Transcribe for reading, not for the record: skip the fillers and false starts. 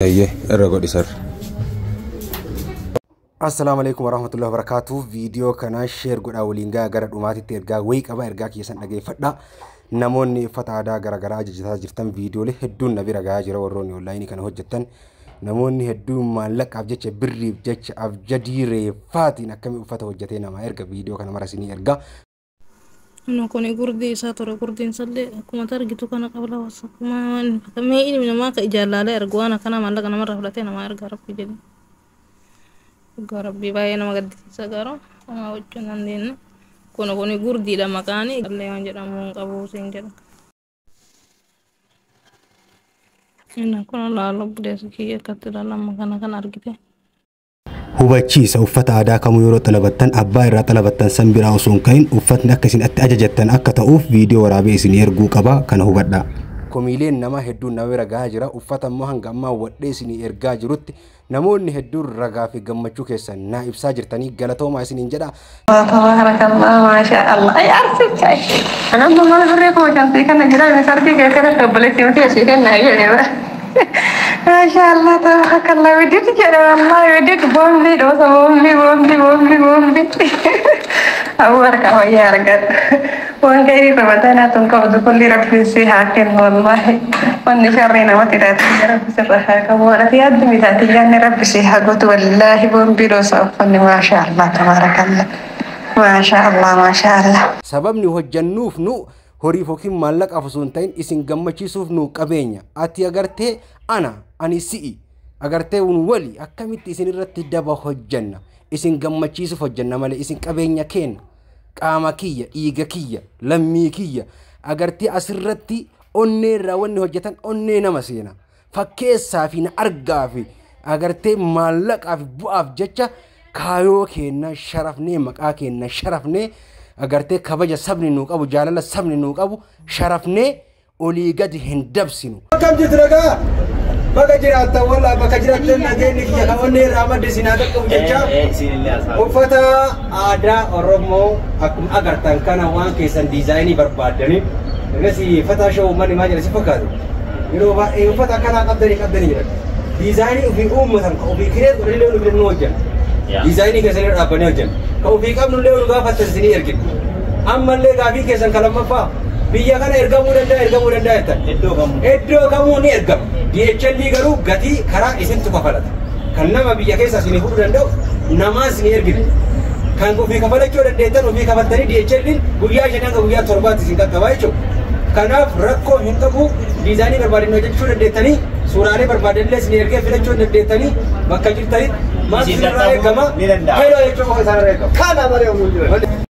Eeyyee, irra godhi sarri. Assalaamu alaikum warahmatullahi wabarakatuh. Viidiyoo kana share godhaa, waliin gahaa. Gara dhumaatitti ergaa wayii qaba, ergaa keessan dhageeffadha. Namoonni uffata aadaa garaagaraa ajajataa jirtan, viidiyoolee hedduun na bira gahaa jira. Warroonni onlaayinii kana hojjettan, namoonni hedduun maallaqaaf jecha, birriif jecha, abjadii reeffaatiin akkamii uffata hojjetee namaa erga. Viidiyoo kana mara isinii erga. Inni kun gurdii isaa ture. Gurdiin isallee akkuma argitu kana qabla. Akkuma mee ilmi namaa akka ijaan laalee argu waan akkana maallaqa namarraa fudhatee namaa erga, Rabbi jedhe. Dhugaa Rabbii baay'ee nama gaddisiisa, garuu homaa gochuu hin dandeenyu. Kun gurdiidha maqaan illee waan jedhamu hin qabu siin jedha. Inni kun laala, obboleessa kiyya, akkatti ilaalama kana kan argite. Hubachiisa: uffata aadaa kamuu yeroo xalabattan, abbaa irraa xalabattan san biraa osoo hin ka'in, uffatni akka isin itti ajajattan akka ta'uuf viidiyoo waraabee isin erguu qaba. Kana hubadhaa. Komiileen nama hedduun nama bira gahaa jira. Uffata immoo hanga ammaa wadhee isinii ergaa jirutti namoonni hedduun ragaa fi gammachuu keessan naa ibsaa jirtanii, galatoomaa isiniin jedha. تبارك الله ما شاء الله. أي أرسل أنا أما ما بريكم عشان كان جرا سرتي كده قبلتي ما في شيء كان يعني. ما شاء الله تبارك الله، وديت كده والله وديت بومبي دوسة بومبي بومبي بومبي بومبي. أبارك ويا رجال وان كيري فمتنا تنقض كل ربي سيها والله وان شرنا ما تدات ربي سرها كوانا في أدمي تاتي يعني ربي سيها قلت والله بومبي دوسة. ما شاء الله تبارك الله، ما شاء الله ما شاء الله. Sababni hojjannuuf nu horiif yookiin maallaqaaf osoo hin ta'in, isin gammachiisuuf. Nu qabeenya ati agartee, ana ani si'i agartee un wali akkamitti isin irratti daba hojjanna? Isin gammachiisuuf hojjanna malee. Isin qabeenya keenya, qaama kiyya, dhiiga kiyya, lammii kiyya agartee. Asirratti onnee irraa wanni hojjetan onnee nama seena. Fakkeessaa fi na argaa fi agartee maallaqaa fi bu'aaf jecha kaayoo keenna sharafnee, maqaa keenna sharafnee, agartee kabaja sabni nuu qabu, jaalala sabni nuu qabu sharafnee olii gadi hin dabsinu. Akkam jirtu? Nagaa baga jiraattan. Wallaa bakka jiraattan nageenyi kiyya kan onnee irraa madde isin haa qaqqabu jecha. Uffata aadaa Oromoo akkuma agartan kana waan keessan diizaayinii barbaaddanii, ergasii uffata showuu manni maal jedha si fakkaatu, yeroo baay'ee uffata akkanaa qabdanii qabdanii jedhan. Diizaayinii ofii uummatan kan ofii kiree godhanii illee nu hojjan, diizaayinii keessan irra dhaabbanii hojjan, kan ofii qabnu illee nu gaafattan isinii erginu. Ammallee gaafii keessan kan lammaffaa, biyya kana ergamuu danda'a, ergamuu danda'a jettan. Iddoo kamuu ni ergama. DHL garuu gatii karaa isintu kafalata. Kan nama biyya keessa isinii fudhuu danda'u namaa isinii ergina. Kan ofii kafalachuu dandeettan ofii kafaltanii, DHL guyyaa 5 hanga guyyaa 7tti isin qaqqabaa jechuudha. Kanaaf rakkoo hin qabu. Diizaayinii barbaadan hojjechuu dandeettanii, suuraalee barbaadan illee isinii ergee filachuu dandeettanii, bakka jirtanitti maaltu isinirraa eegama? Hello jechuu qofa isaanirraa eegama. Kana malee.